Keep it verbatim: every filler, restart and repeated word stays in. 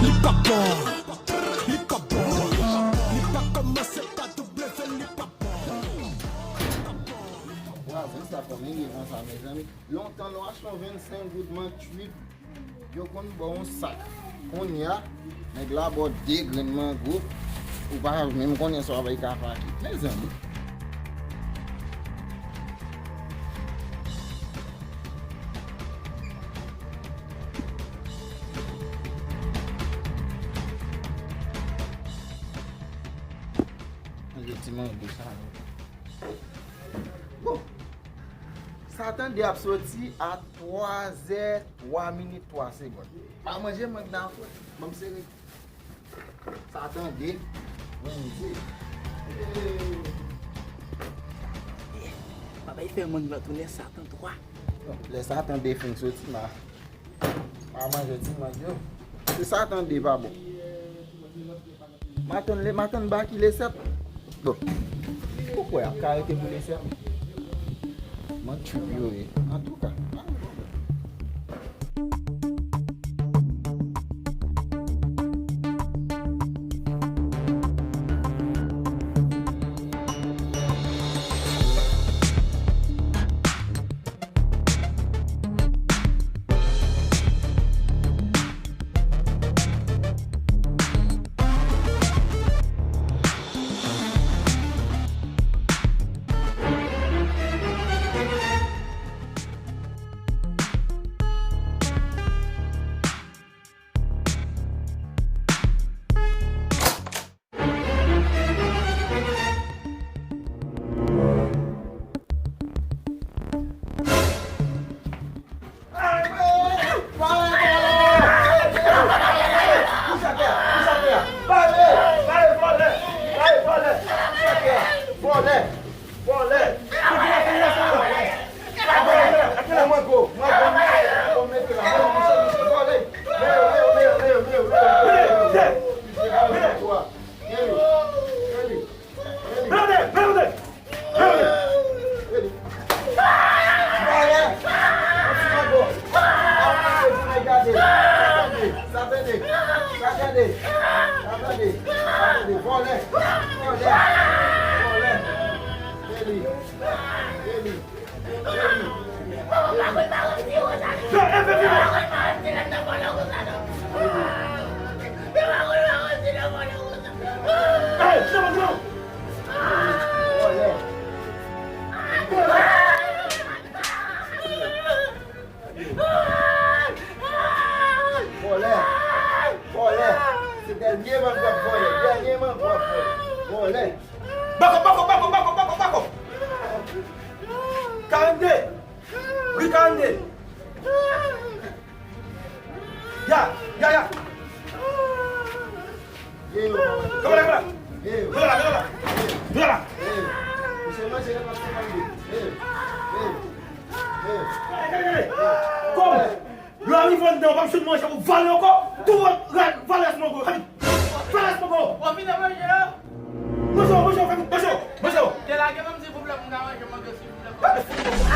Li pa bon, li pa bon, li pa kòmanse pa W, li pa bon. Vwazen sa fè men gen konsa, mezanmi. Lontan lè w achte yon vennsenk goud mank chuip, yo konn ba w yon sak. Kounye a, nèg la ba w de grenn mango, ou pa menm konnen sa w ap bay kafa ki. Mezanmi. Manje ti mango sa. Bon. Sa tande ap soti a twa zè, twa minit, twa segonn. Pa manje mang nan frè. Ban m sere. Sa tande. Bondye. Sa tande. Babay fè mang nan tounen Satan twa. Bon, lè Satan de fin soti, ma, ma manje ti mang yo. Se Satan de pa bon. M a tann le, m a tann ba ki le sèt. Bon. Ou kwè ap ka rete pou le sèt? Mwen trip yo ye. Antouka. Vòlè! Vòlè! Vòlè! Vòlè! Mango! Mango! Mango! Mete la! Mango! Misye, misye vòlè! Leo! Leo! Leo! Leo! Leo! Leo! Leo! Leo! Leo! Leo! Leo! Leo! Vòlè! Yon ti mango! Ap pase pou nèg gade! Sa tande! Sa tande! Sa tande! Sa tande! Vòlè! Vòlè! Vòlè! Eli! Eli! Vòlè! Vòlè! Se dènye mango w ap vòlè! Dènye mango w ap vòlè! Vòlè! Bako, bako, bako, bako, bako, bako! Karannde! Wi, karannde! Ya, ya, ya! Ye yo! Kòman la, kòman la? Ye yo! Kòman la, kòman la? Kòman la? Ye yo! Misye manje nan pap se manje! Ye yo! Ye yo! Ye yo! Kòm yo rive anndan, w p ap jwenn manje pou vale ankò. Tou vale sou mango, vale sou mango. Manje, manje, manje, manje, manje. Delage menm silvouplè pou m ka manje mango silvouplè.